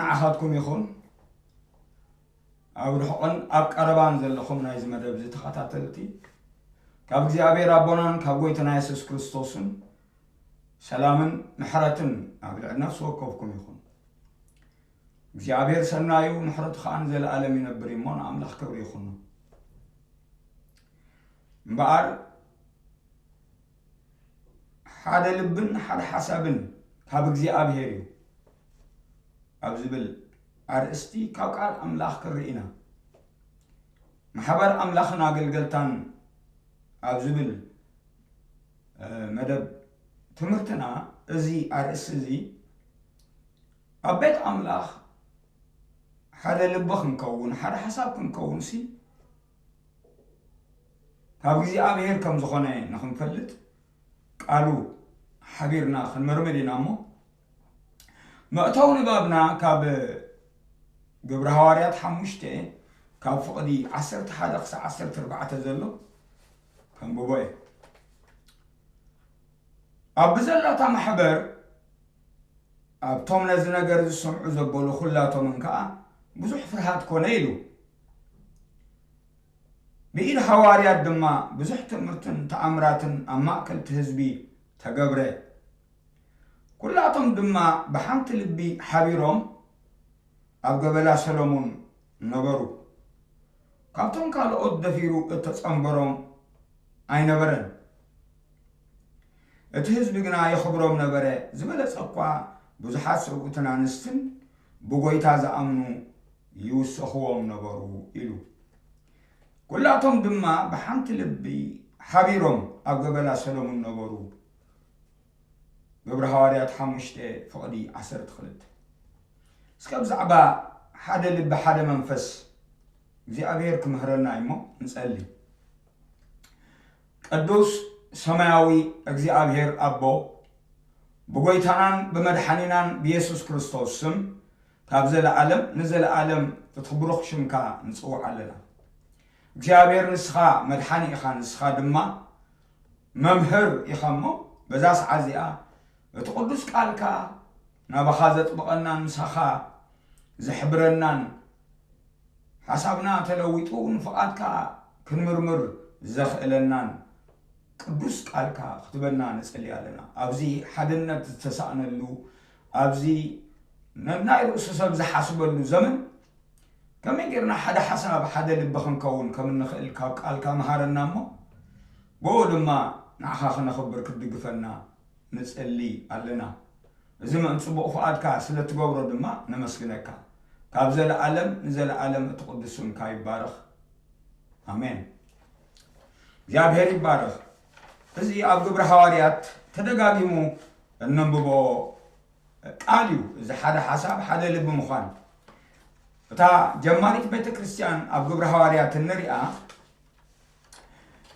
ንዓኻትኩም ይኹን። ኣብ ርሑቕን ኣብ ቀረባን ዘለኹም ናይዚ መደብ እዚ ተኸታተልቲ፣ ካብ እግዚኣብሔር ኣቦናን ካብ ጎይታና የሱስ ክርስቶስን ሰላምን ምሕረትን ኣብ ልዕሊ ነፍሲ ወከፍኩም ይኹን። እግዚኣብሔር ሰናዩ ምሕረቱ ኸኣ ንዘለኣለም ይነብር እዩ እሞ ንኣምላኽ ክብሪ ይኹኑ። እምበኣር ሓደ ልብን ሓደ ሓሳብን ካብ እግዚኣብሔር እዩ ኣብ ዝብል ኣርእስቲ ካብ ቃል ኣምላኽ ክንርኢ ኢና። ማሕበር ኣምላኽን ኣገልገልታን ኣብ ዝብል፣ እ፣ መደብ ትምህርትና እዚ ኣርእስቲ እዚ ኣብ ቤት ኣምላኽ ሓደ ልቢ ክንከውን፣ ሓደ ሓሳብ ክንከውንሲ ካብ እግዚኣብሔር ከም ዝኾነ ንኽንፈልጥ ቃሉ ሓቢርና ክንምርምር ኢና እሞ፣ መእተዊ ንባብና ካብ ግብሪ ሃዋርያት ሓሙሽተ ካብ ፍቕዲ ዓሰርተ ሓደ ክሳብ ዓሰርተ ኣርባዕተ ዘሎ ከንብቦ እየ። ኣብ ብዘላታ ማሕበር ኣብቶም ነዚ ነገር ዝሰምዑ ዘበሉ ኩላቶምን ከኣ ብዙሕ ፍርሃት ኮነ ኢሉ። ብኢድ ሃዋርያት ድማ ብዙሕ ትምህርትን ተኣምራትን ኣብ ማእከል እቲ ህዝቢ ተገብረ። ኩላቶም ድማ ብሓንቲ ልቢ ሓቢሮም ኣብ ገበላ ሰሎሙን ነበሩ። ካብቶም ካልኦት ደፊሩ እተጸንበሮም ኣይነበረን። እቲ ህዝቢ ግና የኽብሮም ነበረ፣ ዝበለጸ እኳ ብዙሓት ሰብኡትን ኣንስትን ብጎይታ ዝኣምኑ ይውሰኽዎም ነበሩ ኢሉ። ኩላቶም ድማ ብሓንቲ ልቢ ሓቢሮም ኣብ ገበላ ሰሎሙን ነበሩ። ግብሪ ሃዋርያት ሓሙሽተ ፍቕዲ ዓሰርተ ክልተ። እስከ ብዛዕባ ሓደ ልቢ ሓደ መንፈስ እግዚኣብሔር ክምህረና እሞ ንጸሊ። ቅዱስ ሰማያዊ እግዚኣብሔር ኣቦ፣ ብጎይታናን ብመድሓኒናን ብየሱስ ክርስቶስ ስም ካብ ዘለኣለም ንዘለኣለም እቲ ብሩኽ ሽምካ ንጽውዕ ኣለና። እግዚኣብሔር ንስኻ መድሓኒ ኢኻ፣ ንስኻ ድማ መምህር ኢኻ እሞ በዛ ሰዓት እዚኣ እቲ ቅዱስ ቃልካ ናባኻ ዘጥብቐናን ምሳኻ ዝሕብረናን ሓሳብና ተለዊጡ ንፍቓድካ ክንምርምር ዘኽእለናን ቅዱስ ቃልካ ክትበና ንጽሊ ኣለና። ኣብዚ ሓድነት ዝተሳእነሉ፣ ኣብዚ ነናይ ርእሱ ሰብ ዝሓስበሉ ዘመን ከመይ ጌርና ሓደ ሓሳብ ሓደ ልቢ ክንከውን ከም እንኽእል ካብ ቃልካ መሃረና እሞ ብኡ ድማ ንዓኻ ክነኽብር ክትድግፈና ንጽሊ ኣለና። እዚ ምእንቲ ጽቡቕ ፍቓድካ ስለ እትገብሮ ድማ ነመስግነካ። ካብ ዘለኣለም ንዘለኣለም እቲ ቅዱስ ስምካ ይባረኽ። ኣሜን። እግዚኣብሔር ይባረኽ። እዚ ኣብ ግብሪ ሃዋርያት ተደጋጊሙ እነንብቦ ቃል እዩ። እዚ ሓደ ሓሳብ ሓደ ልቢ ምዃን። እታ ጀማሪት ቤተ ክርስቲያን ኣብ ግብሪ ሃዋርያት እንሪኣ፣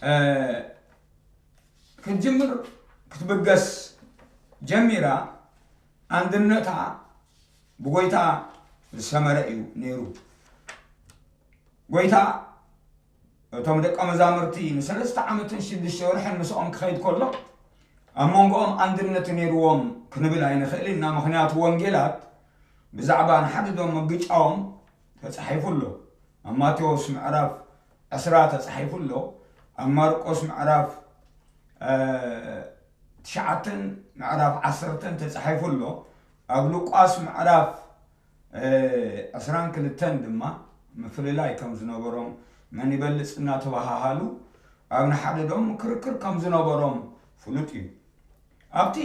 እ፣ ክትጅምር ክትብገስ ጀሚራ፣ ኣንድነታ ብጎይታ ዝሰመረ እዩ ነይሩ። ጎይታ እቶም ደቀ መዛሙርቲ ንሰለስተ ዓመትን ሽዱሽተ ወርሕን ምስኦም ክኸይድ ከሎ፣ ኣብ መንጎኦም ኣንድነት ነይርዎም ክንብል ኣይንኽእልን ኢና። ምኽንያቱ ወንጌላት ብዛዕባ ንሓድዶም ምግጫዎም ተጻሒፉ ኣሎ። ኣብ ማቴዎስ ምዕራፍ ዕስራ ተጻሒፉ ኣሎ። ኣብ ማርቆስ ምዕራፍ፣ እ፣ ትሽዓተን ምዕራፍ ዓሰርተን ተጻሒፉ ኣሎ። ኣብ ሉቃስ ምዕራፍ፣ እ፣ ዕስራን ክልተን ድማ ምፍልላይ ከም ዝነበሮም፣ መን ይበልጽ እናተባሃሃሉ ኣብ ንሓድዶም ክርክር ከም ዝነበሮም ፍሉጥ እዩ። ኣብቲ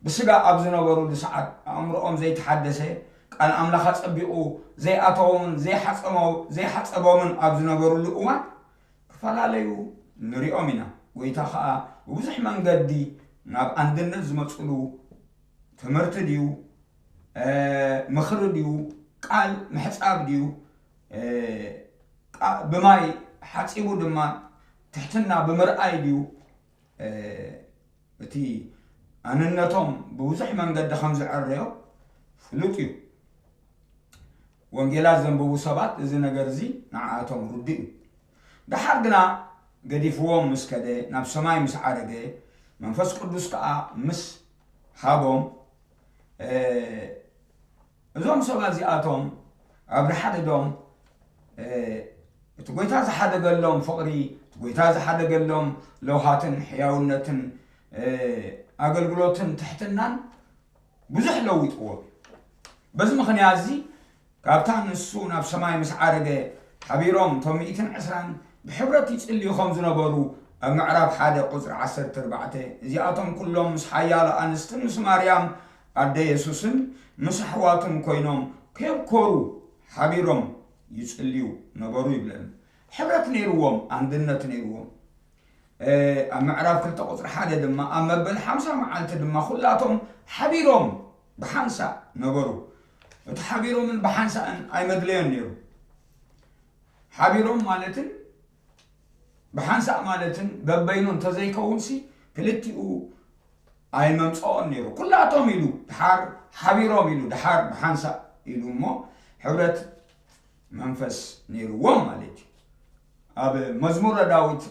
ብስጋ ኣብ ዝነበሩሉ ሰዓት፣ ኣእምሮኦም ዘይተሓደሰ፣ ቃል ኣምላኽ ኣጸቢቑ ዘይኣተዎምን ዘይሓጸሞ-፣ ዘይሓጸቦምን ኣብ ዝነበሩሉ እዋን፣ ክፈላለዩ ንሪኦም ኢና። ጎይታ ኸኣ ብብዙሕ መንገዲ ናብ ኣንድነት ዝመጹሉ ትምህርቲ ድዩ፣ እ፣ ምኽሪ ድዩ፣ ቃል ምሕጻብ ድዩ፣ እ፣ ቃ-፣ ብማይ ሓጺቡ ድማ ትሕትና ብምርኣይ ድዩ፣ እ፣ እቲ ኣንነቶም ብብዙሕ መንገዲ ከም ዝዕረዮ ፍሉጥ እዩ። ወንጌላት ዘንብቡ ሰባት እዚ ነገር እዚ ንዓኣቶም ርዱእ እዩ። ደሓር ግና ገዲፍዎም ምስ ከደ፣ ናብ ሰማይ ምስ ዓረገ፣ መንፈስ ቅዱስ ከኣ ምስ ሃቦም፣ እ፣ እዞም ሰባት እዚኣቶም ኣብ ንሓድዶም እቲ ጎይታ ዝሓደገሎም ፍቕሪ፣ እቲ ጎይታ ዝሓደገሎም ለውሃትን ሕያውነትን ኣገልግሎትን ትሕትናን ብዙሕ ለዊጥዎም እዩ። በዚ ምኽንያት እዚ ካብታ ንሱ ናብ ሰማይ ምስ ዓረገ ሓቢሮም እቶም ሚእትን ዕስራን ብሕብረት ይጽልዩ ከም ዝነበሩ ኣብ ምዕራፍ ሓደ ቁጽሪ ዓሰርተ ኣርባዕተ፣ እዚኣቶም ኩሎም ምስ ሓያሎ ኣንስትን ምስ ማርያም ኣደ የሱስን ምስ ኣሕዋቱን ኮይኖም ከየብኮሩ ሓቢሮም ይጽልዩ ነበሩ ይብለና። ሕብረት ነይርዎም፣ ኣንድነት ነይርዎም። ኣብ ምዕራፍ ክልተ ቁጽሪ ሓደ ድማ ኣብ መበል ሓምሳ መዓልቲ ድማ ኩላቶም ሓቢሮም ብሓንሳእ ነበሩ። እቲ ሓቢሮምን ብሓንሳእን ኣይመድለዮን ነይሩ። ሓቢሮም ማለትን ብሓንሳእ ማለትን በበይኑ እንተዘይከውንሲ ክልቲኡ ኣይመምጽኦን ነይሩ። ኩላቶም ኢሉ ድሓር ሓቢሮም ኢሉ ድሓር ብሓንሳእ ኢሉ እሞ ሕብረት መንፈስ ነይርዎም ማለት እዩ። ኣብ መዝሙረ ዳዊት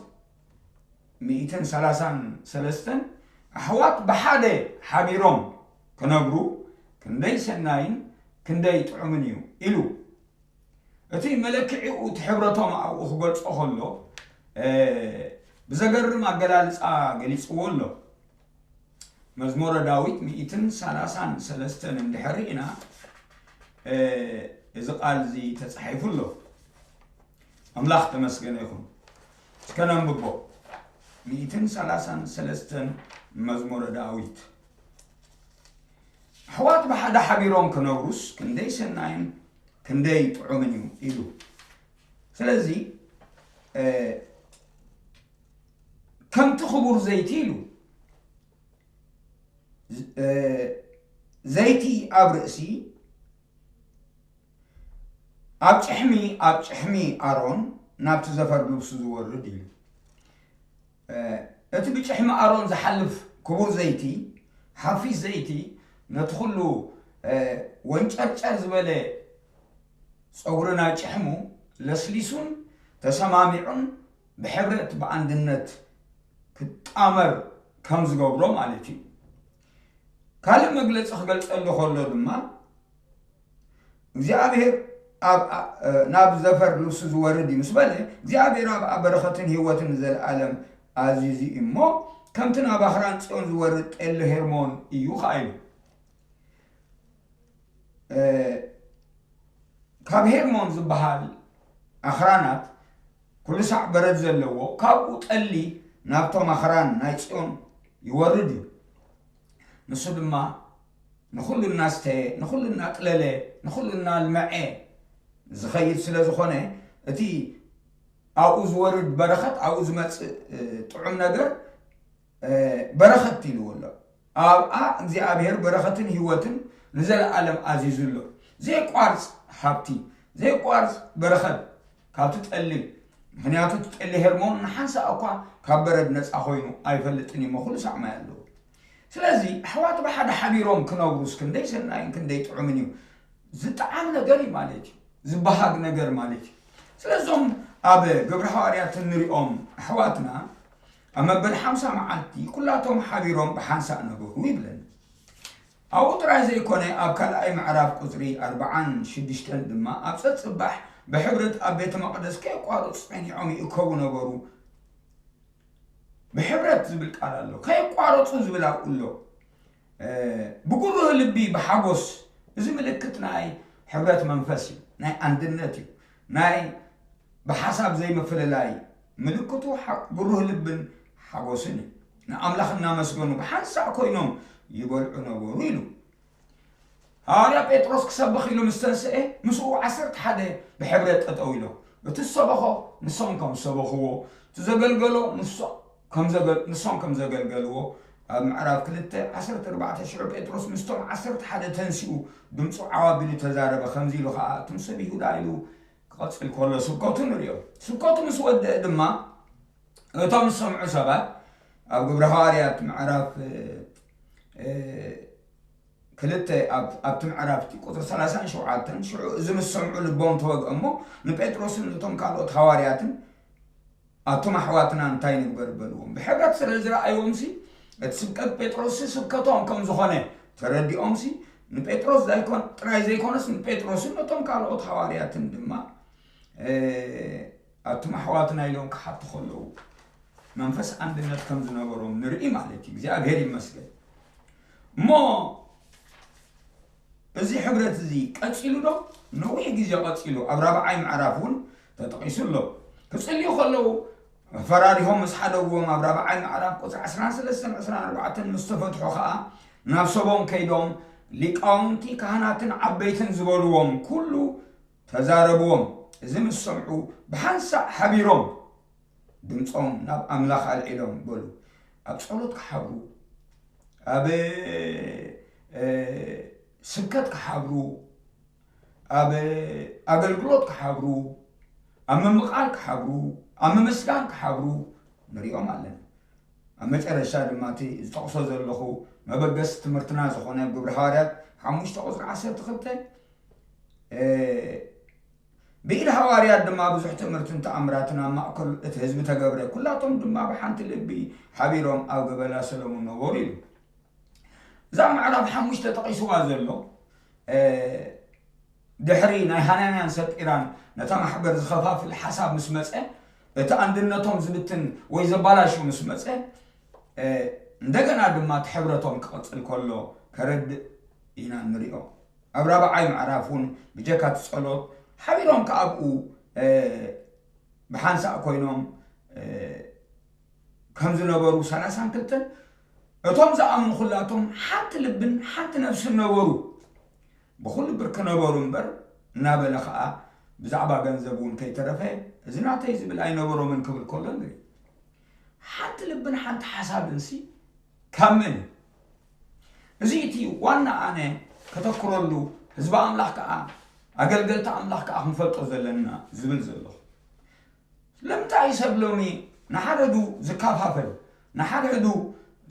ሚእትን ሰላሳን ሰለስተን ኣሕዋት ብሓደ ሓቢሮም ክነብሩ ክንደይ ሰናይን ክንደይ ጥዑምን እዩ ኢሉ። እቲ መለክዒኡ እቲ ሕብረቶም ኣብኡ ክገልጾ ከሎ ብዘገርም ኣገላልጻ ገሊጽዎ ኣሎ። መዝሙረ ዳዊት ሚእትን ሰላሳን ሰለስተን እንድሕር ኢና እዚ ቃል እዚ ተጻሒፉ ኣሎ። ኣምላኽ ተመስገነ ይኹን። እስከ ነንብቦ። ሚእትን ሰላሳን ሰለስተን መዝሙረ ዳዊት። ኣሕዋት ብሓደ ሓቢሮም ክነብሩስ ክንደይ ሰናይን ክንደይ ጥዑምን እዩ ኢሉ። ስለዚ ከምቲ ክቡር ዘይቲ ኢሉ ዘይቲ ኣብ ርእሲ ኣብ ጭሕሚ ኣብ ጭሕሚ ኣሮን ናብቲ ዘፈር ልብሱ ዝወርድ እዩ። እቲ ብጭሕሚ ኣሮን ዝሓልፍ ክቡር ዘይቲ፣ ሓፊስ ዘይቲ ነቲ ኩሉ ወንጨርጨር ዝበለ ጸጉሪ ናይ ጭሕሙ ለስሊሱን ተሰማሚዑን ብሕብረት ብኣንድነት ክጣመር ከም ዝገብሮ ማለት እዩ። ካልእ መግለጺ ክገልጸሉ ከሎ ድማ እግዚኣብሔር ናብ ዘፈር ልብሱ ዝወርድ እዩ ምስ በለ እግዚኣብሔር ኣብ በረኸትን ህይወትን ዘለኣለም ኣዚዙ እዩ እሞ ከምቲ ናብ ኣኽራን ጽዮን ዝወርድ ጤሎ ሄርሞን እዩ ከዓ ኢሉ። ካብ ሄርሞን ዝበሃል ኣኽራናት ኩሉ ሳዕ በረድ ዘለዎ ካብኡ ጠሊ ናብቶም ኣኽራን ናይ ጽዮን ይወርድ እዩ። ንሱ ድማ ንኹሉ እናስተየ ንኹሉ እናጥለለ ንኹሉ እናልመዐ ዝኸይድ ስለ ዝኾነ እቲ ኣብኡ ዝወርድ በረኸት ኣብኡ ዝመፅእ ጥዑም ነገር በረኸት ኢልዎ ኣሎ። ኣብኣ እግዚኣብሔር በረኸትን ህይወትን ንዘለኣለም ኣዚዙ ኣሎ። ዘየቋርፅ ሃብቲ፣ ዘየቋርፅ በረኸት ካብቲ ጠሊ። ምክንያቱ እቲ ጠሊ ሄርሞን ንሓንሳእ እኳ ካብ በረድ ነፃ ኮይኑ ኣይፈልጥን እዩ፣ ኩሉ ሳዕ ማይ ኣለዎ። ስለዚ ኣሕዋት ብሓደ ሓቢሮም ክነብሩስ ክንደይ ሰናይን ክንደይ ጥዑምን እዩ። ዝጠዓም ነገር እዩ ማለት እዩ፣ ዝበሃግ ነገር ማለት እዩ። ስለዞም ኣብ ግብሪ ሃዋርያት እንሪኦም ኣሕዋትና ኣብ መበል ሓምሳ መዓልቲ ኩላቶም ሓቢሮም ብሓንሳእ ነበሩ ይብለና። ኣብኡ ጥራይ ዘይኮነ ኣብ ካልኣይ ምዕራፍ ቁፅሪ ኣርባዓን ሽዱሽተን ድማ ኣብ ፀፅባሕ ብሕብረት ኣብ ቤተ መቕደስ ከየቋርፁ ፀኒዖም ይእከቡ ነበሩ። ብሕብረት ዝብል ቃል ኣሎ፣ ከየቋረፁ ዝብል ኣብኡ ኣሎ። ብጉሩህ ልቢ ብሓጎስ፣ እዚ ምልክት ናይ ሕብረት መንፈስ እዩ፣ ናይ ኣንድነት እዩ፣ ናይ ብሓሳብ ዘይምፍልላይ ምልክቱ ጉሩህ ልብን ሓጎስን እዩ። ንኣምላኽ እናመስገኑ ብሓንሳእ ኮይኖም ይበልዑ ነበሩ ኢሉ። ሃዋርያ ጴጥሮስ ክሰብኽ ኢሉ ምስ ተንስኤ ምስኡ ዓሰርተ ሓደ ብሕብረት ጠጠው ኢሎም፣ እቲ ዝሰበኾ ንሶም ከም ዝሰበኽዎ፣ እቲ ዘገልገሎ ንሶም ከም ዘገልገልዎ ኣብ ምዕራፍ ክልተ ዓሰርተ ኣርባዕተ ሽዑ ጴጥሮስ ምስቶም ዓሰርተ ሓደ ተንሲኡ ድምፁ ዓው ኣቢሉ ተዛረበ፣ ከምዚ ኢሉ ከዓ እቶም ሰብ ይሁዳ ኢሉ ክቐፅል ከሎ ስብከቱ ንሪኦ። ስብከቱ ምስ ወደአ ድማ እቶም ዝሰምዑ ሰባት ኣብ ግብረ ሃዋርያት ምዕራፍ ክልተ ኣብቲ ምዕራፍቲ ቁፅሪ ሰላሳን ሸውዓተን ሽዑ እዚ ምስ ሰምዑ ልቦም ተወግአ እሞ ንጴጥሮስን እቶም ካልኦት ሃዋርያትን ኣቱም ኣሕዋትና እንታይ ንግበር በልዎም። ብሕብረት ስለ ዝረኣይዎም ሲ እቲ ስብከት ጴጥሮስ ሲ ስብከቶም ከም ዝኾነ ተረዲኦም ሲ ንጴጥሮስ ዘይኮን ጥራይ ዘይኮነስ ንጴጥሮስን ነቶም ካልኦት ሃዋርያትን ድማ ኣቱም ኣሕዋትና ኢሎም ክሓቱ ከለዉ መንፈስ ኣንድነት ከም ዝነበሮም ንርኢ ማለት እዩ። እግዚኣብሔር ይመስገን። እሞ እዚ ሕብረት እዚ ቀጺሉ ዶ? ነዊሕ ግዜ ቀጺሉ ኣብ ራብዓይ ምዕራፍ እውን ተጠቒሱ ኣሎ። ክጽልዩ ከለዉ ፈራሪሆም ምስ ሓደግዎም ኣብ ራብዓይ ምዕራፍ ቁፅሪ ዕስራን ሰለስተን ዕስራን ኣርባዕተን ምስ ተፈትሑ ከዓ ናብ ሰቦም ከይዶም ሊቃውንቲ ካህናትን ዓበይትን ዝበልዎም ኩሉ ተዛረብዎም። እዚ ምስ ሰምዑ ብሓንሳእ ሓቢሮም ድምፆም ናብ ኣምላኽ ኣልዒሎም በሉ። ኣብ ጸሎት ክሓብሩ፣ ኣብ ስብከት ክሓብሩ፣ ኣብ ኣገልግሎት ክሓብሩ፣ ኣብ ምምቓል ክሓብሩ፣ ኣብ ምምስጋን ክሓብሩ ንሪኦም ኣለና። ኣብ መጨረሻ ድማ እቲ ዝጠቕሶ ዘለኹ መበገሲ ትምህርትና ዝኾነ ግብሪ ሃዋርያት ሓሙሽተ ቁፅሪ ዓሰርተ ክልተ ብኢድ ሃዋርያት ድማ ብዙሕ ትምህርትን ተኣምራትን ኣብ ማእከል እቲ ህዝቢ ተገብረ፣ ኩላቶም ድማ ብሓንቲ ልቢ ሓቢሮም ኣብ ገበላ ሰለሙን ነበሩ ኢሉ። እዛ ምዕራፍ ሓሙሽተ ጠቒስዋ ዘሎ ድሕሪ ናይ ሃናንያን ሰጲራን ነታ ማሕበር ዝኸፋፍል ሓሳብ ምስ መፀ፣ እቲ ኣንድነቶም ዝብትን ወይ ዘባላሹ ምስ መፀ፣ እንደገና ድማ እቲ ሕብረቶም ክቕፅል ከሎ ከረድእ ኢና ንሪኦ። ኣብ ራብዓይ ምዕራፍ እውን ብጀካ እቲ ጸሎት ሓቢሮም ከኣ ኣብኡ ብሓንሳእ ኮይኖም ከም ዝነበሩ ሰላሳን ክልተን እቶም ዝኣምኑ ኩላቶም ሓንቲ ልብን ሓንቲ ነፍስን ነበሩ። ብኹሉ ብርኪ ነበሩ እምበር እናበለ ኸኣ ብዛዕባ ገንዘብ እውን ከይተረፈ እዚ ናተይ ዝብል ኣይነበሮምን ክብል ከሎ ንርኢ። ሓንቲ ልብን ሓንቲ ሓሳብን ሲ ካብ መን እዩ? እዚ እቲ ዋና ኣነ ከተኩረሉ ህዝቢ ኣምላኽ ከኣ ኣገልገልቲ ኣምላኽ ከኣ ክንፈልጦ ዘለና ዝብል ዘለኹ። ስለምንታይ እዩ ሰብ ሎሚ ንሓደዱ ዝከፋፈል፣ ንሓደዱ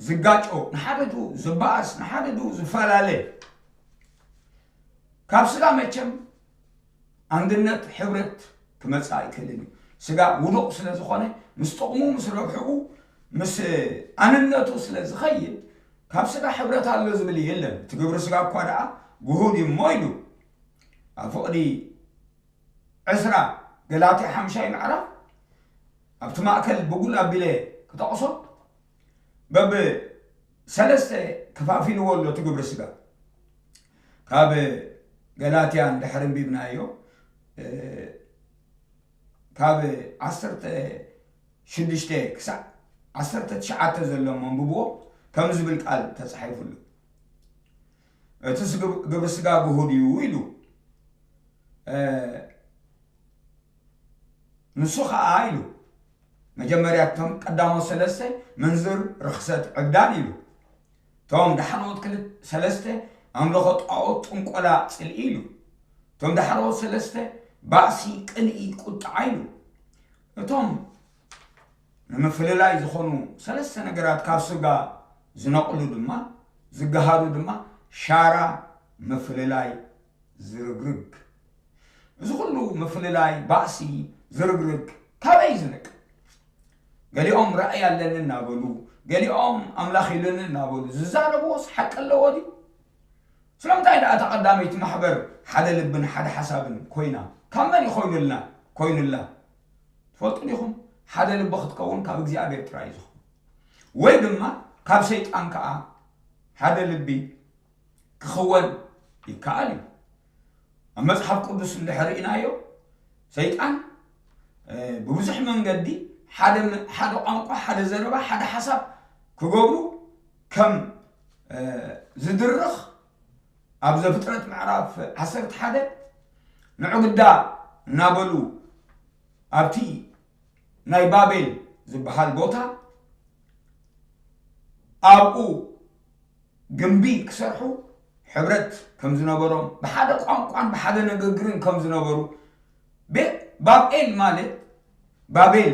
ዝጋጮ፣ ንሓደዱ ዝበኣስ፣ ንሓደዱ ዝፈላለ? ካብ ስጋ መቸም ኣንድነት ሕብረት ክመፅእ ኣይክእልን እዩ። ስጋ ውዱቕ ስለ ዝኾነ ምስ ጥቕሙ ምስ ረብሕኡ ምስ ኣንነቱ ስለ ዝኸይድ ካብ ስጋ ሕብረት ኣሎ ዝብል የለን። እቲ ግብሪ ስጋ እኳ ደኣ ግሁድ እዩ እሞ ኢሉ ኣብ ፍቕዲ ዕስራ ገላትያ ሓምሻይ ምዕራፍ ኣብቲ ማእከል ብጉል ኣቢለ ክጠቕሶ በብ ሰለስተ ከፋፊልዎ ኣሎ እቲ ግብሪ ስጋ። ካብ ገላትያ እንድሕር እንቢብናዮ ካብ ዓሰርተ ሽዱሽተ ክሳዕ ዓሰርተ ትሽዓተ ዘሎ መንብብዎ ከም ዝብል ቃል ተጻሒፉሉ። እቲ ግብሪ ስጋ ግሁድ እዩ ኢሉ። ንሱ ኸኣ ኢሉ መጀመርያ እቶም ቀዳሞት ሰለስተ ምንዝር ርኽሰት ዕብዳን ኢሉ። እቶም ዳሕረዎት ክልተ ሰለስተ ኣምልኾ ጣዖት ጥንቆላ ጽልኢ ኢሉ። እቶም ዳሕረዎት ሰለስተ ባእሲ ቅንኢ ቁጥዓ ኢሉ። እቶም ንምፍልላይ ዝኾኑ ሰለስተ ነገራት ካብ ስጋ ዝነቕሉ ድማ ዝገሃዱ ድማ ሻራ ምፍልላይ ዝርግርግ። እዚ ኩሉ ምፍልላይ ባእሲ ዝርግርግ ካበይ ዝነቅ? ገሊኦም ራእይ ኣለኒ እናበሉ ገሊኦም ኣምላኽ ኢሉኒ እናበሉ ዝዛረብዎስ ሓቂ ኣለዎ ድዩ? ስለምንታይ ደኣ እታ ቀዳመይቲ ማሕበር ሓደ ልብን ሓደ ሓሳብን ኮይና ካብ መን እዩ ኮይኑልና ኮይኑላ? ትፈልጡ ዲኹም? ሓደ ልቢ ክትከውን ካብ እግዚኣብሔር ጥራይ እዩ ዝኸውን። ወይ ድማ ካብ ሰይጣን ከኣ ሓደ ልቢ ክኽወን ይከኣል እዩ። ኣብ መጽሓፍ ቅዱስ እንድሕር ርኢናዮ ሰይጣን ብብዙሕ መንገዲ ሓደ ቋንቋ ሓደ ዘረባ ሓደ ሓሳብ ክገብሩ ከም ዝድርኽ ኣብ ዘፍጥረት ምዕራፍ ዓሰርተ ሓደ ንዑ ግዳ እናበሉ ኣብቲ ናይ ባቤል ዝበሃል ቦታ ኣብኡ ግንቢ ክሰርሑ ሕብረት ከም ዝነበሮም ብሓደ ቋንቋን ብሓደ ንግግርን ከም ዝነበሩ ባብኤል ማለት ባቤል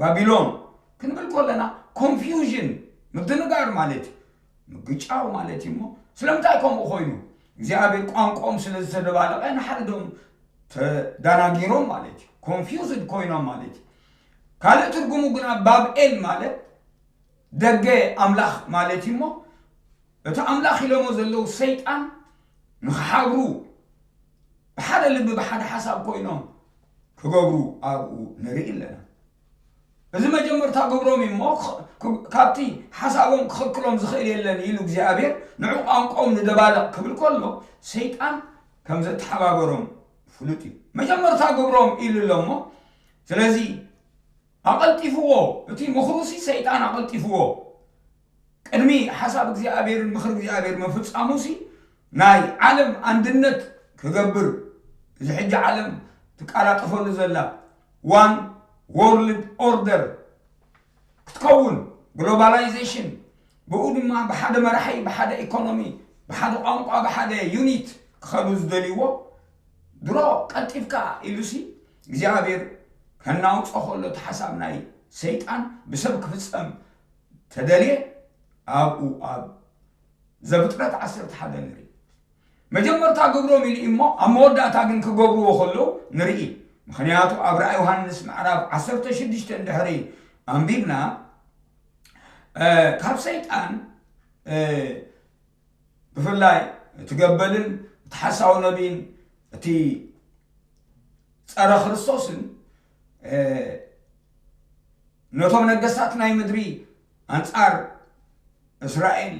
ባቢሎን ክንብል ከለና ኮንፊውዥን ምድንጋር ማለት እዩ። ምግጫው ማለት እዩ። እሞ ስለምንታይ ከምኡ ኮይኑ እግዚኣብሔር ቋንቋኦም ስለ ዝተደባለቀ ንሓድዶም ተዳናጊሮም ማለት እዩ። ኮንፊውዝድ ኮይኖም ማለት እዩ። ካልእ ትርጉሙ ግና ባብኤል ማለት ደገ ኣምላኽ ማለት እዩ። እሞ እቲ ኣምላኽ ኢሎሞ ዘለዉ ሰይጣን ንኽሓብሩ ብሓደ ልቢ ብሓደ ሓሳብ ኮይኖም ክገብሩ ኣብኡ ንርኢ ኣለና። እዚ መጀመርታ ግብሮም እዩ እሞ፣ ክ-፣ ክ-፣ ካብቲ ሓሳቦም ክኽልክሎም ዝኽእል የለን ኢሉ እግዚኣብሔር፣ ንዑ ቋንቋኦም ንደባልቕ ክብል ከሎ፣ ሰይጣን ከም ዘተሓባበሮም ፍሉጥ እዩ። መጀመርታ ግብሮም ኢሉ ኣሎ እሞ፣ ስለዚ ኣቐልጢፍዎ፣ እቲ ምኽሩሲ ሰይጣን ኣቐልጢፍዎ። ቅድሚ ሓሳብ እግዚኣብሔርን ምኽሪ እግዚኣብሔር ምፍጻሙሲ፣ ናይ ዓለም ኣንድነት ክገብር፣ እዚ ሕጂ ዓለም ትቃላጠፈሉ ዘላ ዋን ወርልድ ኦርደር ክትከውን፣ ግሎባላይዜሽን፣ ብኡ ድማ ብሓደ መራሒ፣ ብሓደ ኢኮኖሚ፣ ብሓደ ቋንቋ፣ ብሓደ ዩኒት ክኸዱ ዝደልይዎ፣ ድሮ ቀልጢፍካ ኢሉሲ እግዚኣብሔር ከናውጾ ከሎ፣ እቲ ሓሳብ ናይ ሰይጣን ብሰብ ክፍጸም ተደልየ፣ ኣብኡ ኣብ ዘፍጥረት ዓሰርተ ሓደ ንርኢ። መጀመርታ ግብሮም ኢሉ እሞ፣ ኣብ መወዳእታ ግን ክገብርዎ ከለዉ ንርኢ። ምኽንያቱ ኣብ ራእይ ዮሃንስ ምዕራፍ ዓሰርተ ሽዱሽተ እንድሕሪ ኣንቢብና፣ እ፣ ካብ ሰይጣን፣ እ፣ ብፍላይ እቲ ገበልን እቲ ሓሳዊ ነቢይን እቲ ጸረ ክርስቶስን፣ እ፣ ነቶም ነገስታት ናይ ምድሪ ኣንጻር እስራኤል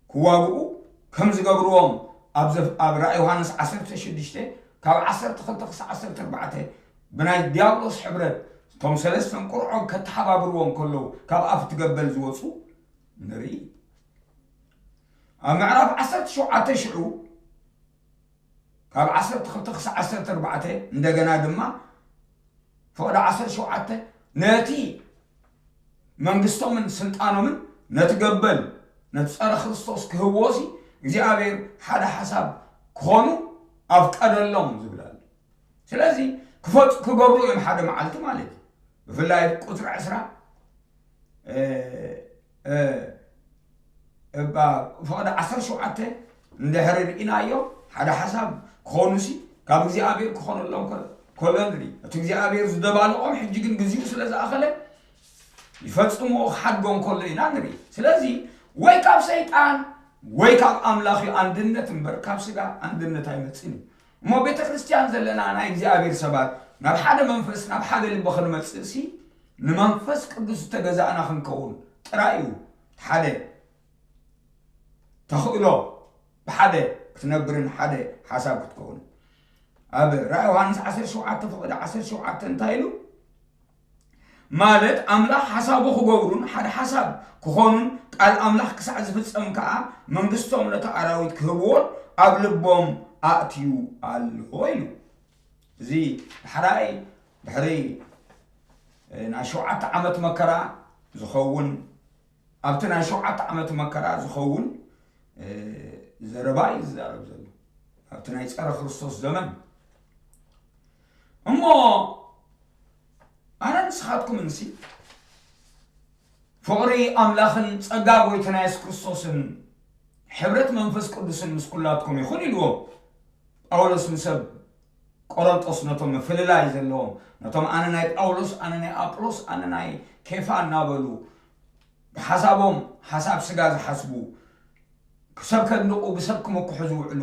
ክዋግኡ ከም ዝገብርዎም ኣብ ዘፍ-፣ ኣብ ራእይ ዮሃንስ ዓሰርተ ሽዱሽተ ካብ ዓሰርተ ክልተ ክሳብ ዓሰርተ ኣርባዕተ ብናይ ዲያብሎስ ሕብረት እቶም ሰለስተ እንቁርዖ ከተሓባብርዎም ከለዉ ካብ ኣፍ እቲ ገበል ዝወጹ ንርኢ። ኣብ ምዕራፍ ዓሰርተ ሸውዓተ ሽዑ ካብ ዓሰርተ ክልተ ክሳብ ዓሰርተ ኣርባዕተ፣ እንደገና ድማ ፍቕዲ ዓሰርተ ሸውዓተ፣ ነቲ መንግስቶምን ስልጣኖምን ነቲ ገበል፣ ነቲ ጸረ ክርስቶስ ክህብዎሲ እግዚኣብሔር ሓደ ሓሳብ ክኾኑ ኣፍቀደሎም ዝብል ኣሎ። ስለዚ ክፈጽ-፣ ክገብሩ እዮም ሓደ መዓልቲ ማለት እዩ። ብፍላይ ቁጽሪ ዕስራ፣ እ፣ እ፣ እባ ፍቕዲ ዓሰርተ ሸውዓተ እንድሕሪ ርኢናዮ፣ ሓደ ሓሳብ ክኾኑሲ ካብ እግዚኣብሔር ክኾነሎም ከ-፣ ከሎ ንርኢ። እቲ እግዚኣብሔር ዝደባልቖም ሕጂ ግን ግዚኡ ስለ ዝኣኸለ ይፈጽምዎ ክሓድጎም ከሎ ኢና ንርኢ። ስለዚ ወይ ካብ ሰይጣን ወይ ካብ ኣምላኽ እዩ ኣንድነት እምበር ካብ ስጋ ኣንድነት ኣይመጽእን እዩ። እሞ ቤተ ክርስቲያን ዘለና ናይ እግዚኣብሔር ሰባት ናብ ሓደ መንፈስ፣ ናብ ሓደ ልቢ ክንመጽእሲ ንመንፈስ ቅዱስ ዝተገዛእና ክንከውን ጥራይ እዩ። ሓደ ተኽእሎ ብሓደ ክትነብርን ሓደ ሓሳብ ክትከውን። ኣብ ራእይ ዮሃንስ ዓሰርተ ሸውዓተ ፍቕዲ ዓሰርተ ሸውዓተ እንታይ ኢሉ? ማለት ኣምላኽ ሓሳቡ ክገብሩን ሓደ ሓሳብ ክኾኑን ቃል ኣምላኽ ክሳዕ ዝፍጸም ከኣ መንግስቶም ነቲ ኣራዊት ክህብዎን ኣብ ልቦም ኣእትዩ ኣሎ ኢሉ። እዚ ዳሕራይ ድሕሪ፣ እ፣ ናይ ሸውዓተ ዓመት መከራ ዝኸውን፣ ኣብቲ ናይ ሸውዓተ ዓመት መከራ ዝኸውን፣ እ፣ ዘረባ እዩ ዝዛረብ ዘሎ። ኣብቲ ናይ ጸረ ክርስቶስ ዘመን። እሞ ኣነ ንስኻትኩምንሲ ፍቕሪ ኣምላኽን ጸጋ ጎይታና የሱስ ክርስቶስን ሕብረት መንፈስ ቅዱስን ምስ ኩላትኩም ይኹን ኢልዎም። ጳውሎስ ንሰብ ቆሮንጦስ ነቶም ምፍልላይ ዘለዎም፣ ነቶም ኣነ ናይ ጳውሎስ፣ ኣነ ናይ ኣጵሎስ፣ ኣነ ናይ ኬፋ እናበሉ ብሓሳቦም ሓሳብ ስጋ ዝሓስቡ፣ ሰብ ከድንቑ፣ ብሰብ ክምክሑ ዝውዕሉ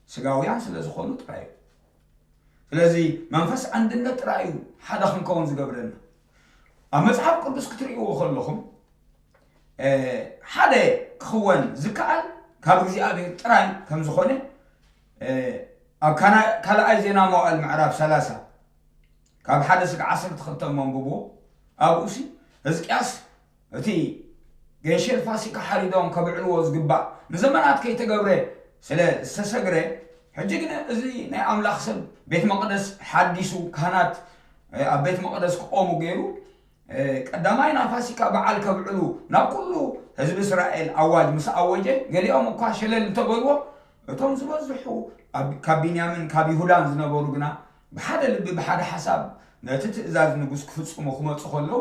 ስጋውያን ስለ ዝኾኑ ጥራይ እዩ። ስለዚ መንፈስ ኣንድነት ጥራይ እዩ ሓደ ክንከውን ዝገብረና። ኣብ መጽሓፍ ቅዱስ ክትርእይዎ ከለኹም፣ እ፣ ሓደ ክኽወን ዝከኣል ካብ እግዚኣብሔር ጥራይ ከም ዝኾነ፣ እ፣ ኣብ ካና-፣ ካልኣይ ዜና መዋዕል ምዕራፍ ሰላሳ ካብ ሓደ ስግ ዓሰርተ ክልተ መንብብዎ። ኣብኡሲ ህዝቅያስ እቲ ገንሸል ፋሲካ ሓሪዶም ከብዕልዎ ዝግባእ ንዘመናት ከይተገብረ ስለ ዝተሰግረ፣ ሕጂ ግን እዚ ናይ ኣምላኽ ሰብ ቤት መቕደስ ሓዲሱ፣ ካህናት፣ እ፣ ኣብ ቤት መቐደስ ክቖሙ ገይሩ፣ እ፣ ቀዳማይ ናይ ፋሲካ በዓል ከብዕሉ ናብ ኩሉ ህዝቢ እስራኤል ኣዋጅ ምስ ኣወጀ፣ ገሊኦም እኳ ሸለል እንተበልዎ፣ እቶም ዝበዝሑ ኣብ፣ ካብ ቢንያምን ካብ ይሁዳን ዝነበሩ ግና ብሓደ ልቢ ብሓደ ሓሳብ ነቲ ትእዛዝ ንጉስ ክፍጽሙ ክመጹ ከለዉ፣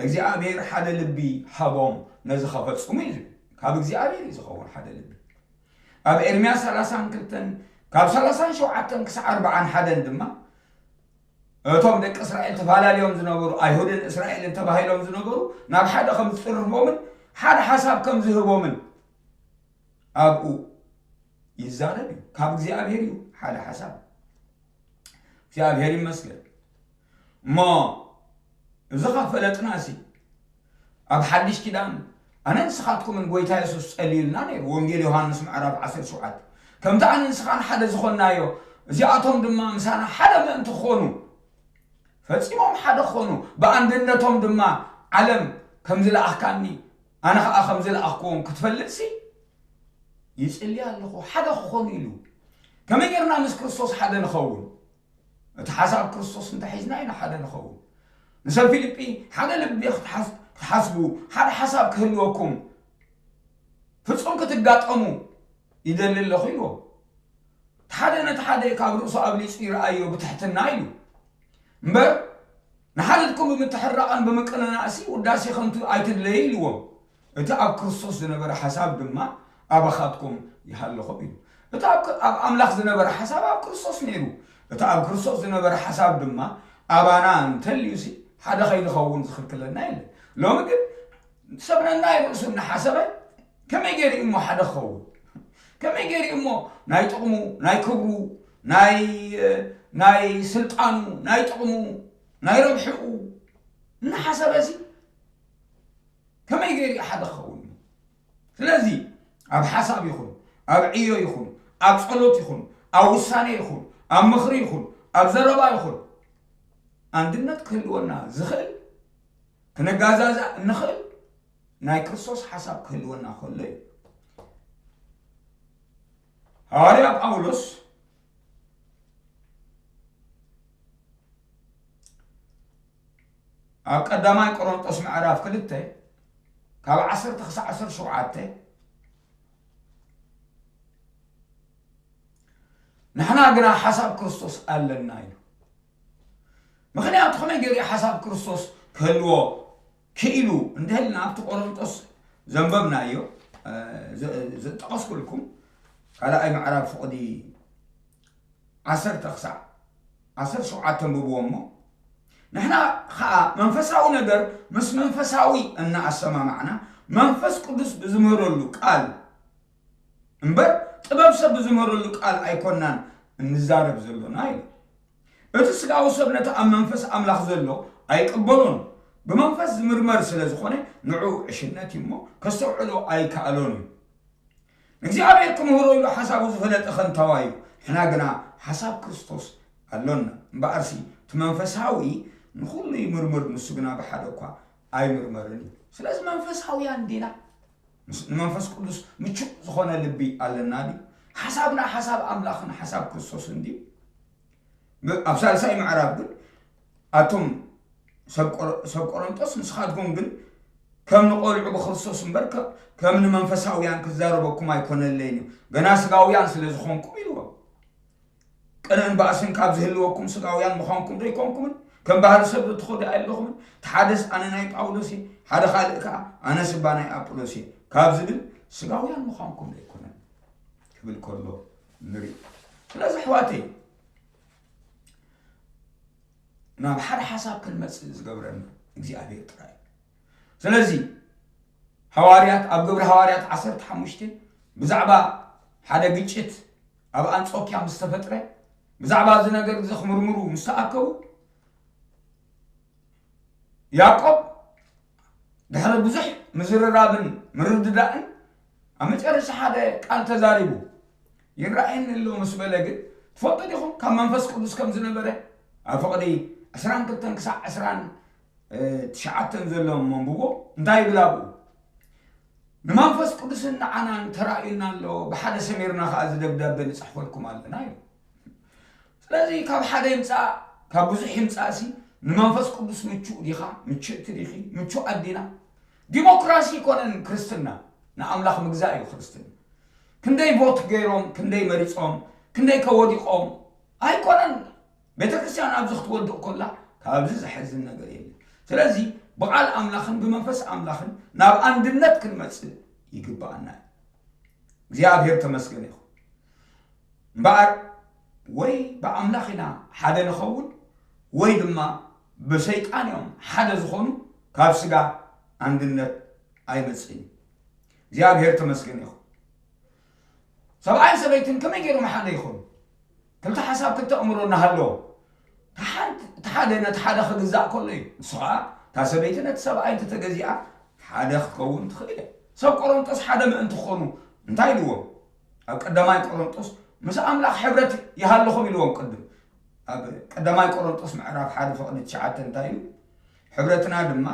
እግዚኣብሔር ሓደ ልቢ ሃቦም ነዚ ኸፈጽሙ እዩ ዝብል። ካብ እግዚኣብሔር እዩ ዝኸውን ሓደ ልቢ። ኣብ ኤርምያስ ሰላሳን ክልተን ካብ ሰላሳን ሸውዓተን ክሳዕ ኣርብዓን ሓደን ድማ፣ እቶም ደቂ እስራኤል ተፈላለዮም ዝነበሩ፣ ኣይሁድን እስራኤልን ተባሂሎም ዝነበሩ፣ ናብ ሓደ ከም ዝጽርፎምን ሓደ ሓሳብ ከም ዝህቦምን፣ ኣብኡ ይዛረብ እዩ። ካብ እግዚኣብሔር እዩ ሓደ ሓሳብ። እግዚኣብሔር ይመስገን። እሞ እዚ ካብ ፈለጥና ሲ ኣብ ሓድሽ ኪዳን ኣነ ንስኻትኩምን ጎይታ የሱስ ጸልዩልና ነይሩ። ወንጌል ዮሃንስ ምዕራፍ ዓሰርተ ሸውዓተ፣ ከምቲ ኣነ ንስኻን ሓደ ዝኾንናዮ እዚኣቶም ድማ ምሳና ሓደ ምእንቲ ክኾኑ፣ ፈጺሞም ሓደ ክኾኑ፣ ብኣንድነቶም ድማ ዓለም ከም ዝለኣኽካኒ ኣነ ኸኣ ከም ዝለኣኽክዎም ክትፈልጥሲ ይጽሊ ኣለኹ፣ ሓደ ክኾኑ ኢሉ። ከመይ ጌርና ምስ ክርስቶስ ሓደ ንኸውን? እቲ ሓሳብ ክርስቶስ እንተሒዝና ኢና ሓደ ንኸውን። ንሰብ ፊልጲ ሓደ ልቢ ክትሓስ-፣ ክትሓስቡ፣ ሓደ ሓሳብ ክህልወኩም፣ ፍጹም ክትጋጠሙ ይደሊ ኣለኹ ኢልዎ። እቲ ሓደ ነቲ ሓደ ካብ ርእሱ ኣብሊጹ ይረኣዮ ብትሕትና ኢሉ። እምበር ንሓድሕድኩም ብምትሕርራቕን ብምቅንናእሲ ውዳሴ ከንቱ ኣይትድለዩ ኢልዎም። እቲ ኣብ ክርስቶስ ዝነበረ ሓሳብ ድማ ኣባኻትኩም ይሃለኹም ኢሉ። እቲ ኣብ ክ-፣ ኣብ ኣምላኽ ዝነበረ ሓሳብ ኣብ ክርስቶስ ነይሩ። እቲ ኣብ ክርስቶስ ዝነበረ ሓሳብ ድማ ኣባና እንተልዩሲ ሓደ ከይንኸውን ዝኽልክለና የለን። ሎሚ ግን ሰብ ነናይ ርእሱ እናሓሰበ ከመይ ገይሩ እዩ እሞ ሓደ ክኸውን? ከመይ ገይሩ እዩ እሞ ናይ ጥቕሙ፣ ናይ ክብሩ፣ ናይ፣ ናይ ስልጣኑ፣ ናይ ጥቕሙ፣ ናይ ረብሕኡ እናሓሰበ ሲ ከመይ ገይሩ እዩ ሓደ ክኸውን? ስለዚ ኣብ ሓሳብ ይኹን፣ ኣብ ዕዮ ይኹን፣ ኣብ ጸሎት ይኹን፣ ኣብ ውሳኔ ይኹን፣ ኣብ ምኽሪ ይኹን፣ ኣብ ዘረባ ይኹን፣ ኣንድነት ክህልወና ዝኽእል፣ ክነጋዛዛእ እንኽእል ናይ ክርስቶስ ሓሳብ ክህልወና ከሎ እዩ። ሃዋርያ ጳውሎስ ኣብ ቀዳማይ ቆሮንጦስ ምዕራፍ ክልተ ካብ ዓሰርተ ክሳዕ ዓሰርተ ሸውዓተ፣ ንሕና ግና ሓሳብ ክርስቶስ ኣለና ኢሉ። ምኽንያቱ ከመይ ገይሩ እዩ ሓሳብ ክርስቶስ ክህልዎ ክኢሉ እንተህልና፣ ኣብቲ ቆሮንጦስ ዘንበብናዮ፣ እ፣ ዝ-፣ ዝጠቐስኩልኩም ካልኣይ ምዕራፍ ፍቕዲ ዓሰርተ ክሳዕ ዓሰርተ ሸውዓተ ኣንብብዎ እሞ፣ ንሕና ኸኣ መንፈሳዊ ነገር ምስ መንፈሳዊ እናኣሰማማዕና መንፈስ ቅዱስ ብዝምህረሉ ቃል እምበር ጥበብ ሰብ ብዝምህረሉ ቃል ኣይኮናን እንዛረብ ዘሎና ኢሉ። እቲ ስጋዊ ሰብ ነቲ ኣብ መንፈስ ኣምላኽ ዘሎ ኣይቅበሎን። ብመንፈስ ዝምርመር ስለ ዝኾነ ንዑ ዕሽነት እዩ እሞ ከስተውዕሎ ኣይከኣሎን እዩ። ንእግዚኣብሔር ክምህሮ ኢሉ ሓሳቡ ዝፈለጠ ከንታዋይ እዩ። ንሕና ግና ሓሳብ ክርስቶስ ኣሎና። እምበኣርሲ እቲ መንፈሳዊ ንኹሉ ይምርምር፣ ንሱ ግና ብሓደ እኳ ኣይምርመርን እዩ። ስለዚ መንፈሳውያን ዲና? ምስ-፣ ንመንፈስ ቅዱስ ምቹእ ዝኾነ ልቢ ኣለና ድዩ? ሓሳብና ሓሳብ ኣምላኽን ሓሳብ ክርስቶስን ድዩ? ብ-፣ ኣብ ሳልሳይ ምዕራፍ ግን ኣቱም ሰብ ቆሮ-፣ ሰብ ቆሮንጦስ፣ ንስኻትኩም ግን ከም ንቖልዑ ብክርስቶስ እምበር ከ-፣ ከም ንመንፈሳውያን ክዛረበኩም ኣይኮነለይን እዩ፣ ገና ስጋውያን ስለ ዝኾንኩም ኢልዎም። ቅንእን ባእስን ካብ ዝህልወኩም ስጋውያን ምዃንኩም ዶ ኣይኮንኩምን? ከም ባህሪ ሰብ ዶ ትኸዱ ኣይኣለኹምን? እቲ ሓደስ ኣነ ናይ ጳውሎስ እየ፣ ሓደ ካልእ ከኣ ኣነስ እባ ናይ ኣጵሎስ እየ ካብ ዝብል ስጋውያን ምዃንኩም ዶ ኣይኮነን? ክብል ከሎ ንርኢ። ስለዚ ኣሕዋተይ፣ ናብ ሓደ ሓሳብ ክንመጽእ ዝገብረና እግዚኣብሔር ጥራይ እዩ። ስለዚ ሃዋርያት፣ ኣብ ግብሪ ሃዋርያት ዓሰርተ ሓሙሽተ ብዛዕባ ሓደ ግጭት ኣብ ኣንጾክያ ምስ ተፈጥረ፣ ብዛዕባ እዚ ነገር እዚ ክምርምሩ ምስ ተኣከቡ፣ ያዕቆብ ድሕሪ ብዙሕ ምዝርራብን ምርድዳእን ኣብ መጨረሻ ሓደ ቃል ተዛሪቡ። ይረኣየኒ ኣሎ ምስ በለ ግን፣ ትፈልጡ ዲኹም ካብ መንፈስ ቅዱስ ከም ዝነበረ? ኣብ ፍቕዲ ዕስራን ክልተን ክሳዕ ዕስራን ትሽዓተን ዘሎ እሞ ኣንብቦ። እንታይ ይብል ኣብኡ? ንመንፈስ ቅዱስን ንዓናን ተራእዩና ኣሎ፣ ብሓደ ሰሚርና ከኣ እዚ ደብዳቤ ንጽሕፈልኩም ኣለና እዩ። ስለዚ ካብ ሓደ ይምጻእ፣ ካብ ብዙሕ ይምጻእሲ፣ ንመንፈስ ቅዱስ ምቹእ ዲኻ? ምችእቲ ዲኺ? ምቹእ ኣዲና? ዲሞክራሲ ኣይኮነን ክርስትና፣ ንኣምላኽ ምግዛእ እዩ ክርስትና። ክንደይ ቮት ገይሮም፣ ክንደይ መሪጾም፣ ክንደይ ከወዲቖም ኣይኮነን። ቤተ ክርስቲያን ኣብዚ ክትወድቕ ከላ ካብዚ ዘሕዝን ነገር የለን። ስለዚ ብቓል ኣምላኽን ብመንፈስ ኣምላኽን ናብ ኣንድነት ክንመጽእ ይግብኣና እዩ። እግዚኣብሔር ተመስገን ይኹን። እምበኣር ወይ ብኣምላኽ ኢና ሓደ ንኸውን፣ ወይ ድማ ብሰይጣን እዮም ሓደ ዝኾኑ፣ ካብ ስጋ ኣንድነት ኣይመጽእን እዩ። እግዚኣብሔር ተመስገን ይኹን። ሰብኣይን ሰበይትን ከመይ ገይሮም ሓደ ይኾኑ? ክልተ ሓሳብ፣ ክልተ ኣእምሮ እናሃለዎም፣ እቲ ሓንቲ፣ እቲ ሓደ ነቲ ሓደ ክግዛእ ከሎ እዩ። ንሱ ኸዓ፣ እታ ሰበይቲ ነቲ ሰብኣይ እንተተገዚኣ፣ ሓደ ክትከውን ትኽእል እያ። ሰብ ቆሮንጦስ ሓደ ምእንቲ ክኾኑ እንታይ ኢልዎም? ኣብ ቀዳማይ ቆሮንጦስ፣ "ምስ ኣምላኽ ሕብረት ይሃልኹም" ኢልዎም ቅድም። ኣብ ቀዳማይ ቆሮንጦስ ምዕራፍ ሓደ ፍቕዲ ትሽዓተ እንታይ ኢሉ? "ሕብረትና ድማ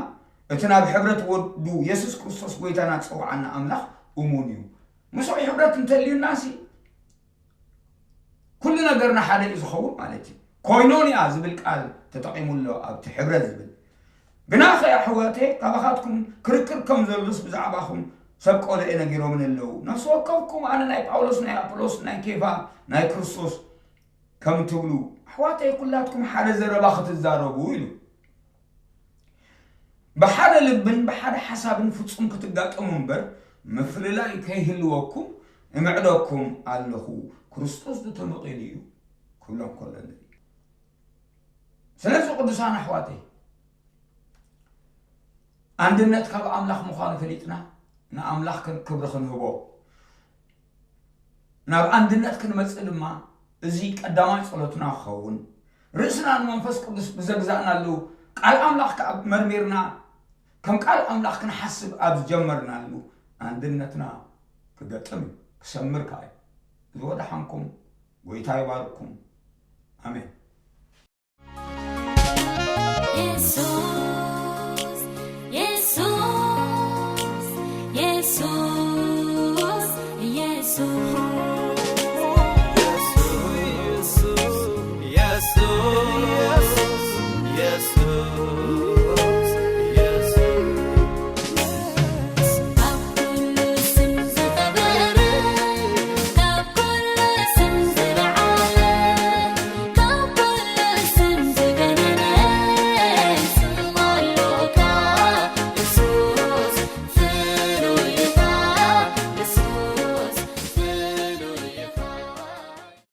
እቲ ናብ ሕብረት ወዱ የሱስ ክርስቶስ ጎይታና ዝጸውዓና ኣምላኽ እሙን እዩ። ምስኡ ሕብረት እንተልዩናሲ፣ ኩሉ ነገርና ሓደ እዩ ዝኸውን" ማለት እዩ። ኮይኖንያ ዝብል ቃል ተጠቒሙ ኣሎ ኣብቲ ሕብረት ዝብል። ግናኸ ኣሕዋተይ፣ ካባኻትኩም ክርክር ከም ዘሎስ ብዛዕባኹም ሰብ ቆልዑ ነጊሮምን ኣለዉ። ነፍሲ ወከፍኩም ኣነ ናይ ጳውሎስ፣ ናይ ኣጵሎስ፣ ናይ ኬፋ፣ ናይ ክርስቶስ ከም ትብሉ፣ ኣሕዋተይ፣ ኩላትኩም ሓደ ዘረባ ክትዛረቡ ኢሉ። ብሓደ ልብን ብሓደ ሓሳብን ፍጹም ክትጋጠሙ እምበር፣ ምፍልላይ ከይህልወኩም እምዕደኩም ኣለኹ። ክርስቶስ ዝተመቒሉ እዩ ክብሎም ከሎ ንርኢ። ስለዚ ቅዱሳን ኣሕዋተይ፣ ኣንድነት ካብ ኣምላኽ ምዃኑ ፈሊጥና፣ ንኣምላኽ ክን-፣ ክብሪ ክንህቦ፣ ናብ ኣንድነት ክንመጽእ ድማ፣ እዚ ቀዳማይ ጸሎትና ክኸውን፣ ርእስና ንመንፈስ ቅዱስ ብዘግዛእናሉ፣ ቃል ኣምላኽ ከኣ መርሚርና፣ ከም ቃል ኣምላኽ ክንሓስብ ኣብ ዝጀመርናሉ፣ ኣንድነትና ክገጥም እዩ፣ ክሰምር ከኣ እዩ። ዝወደሓንኩም፣ ጎይታ ይባርኩም። ኣሜን።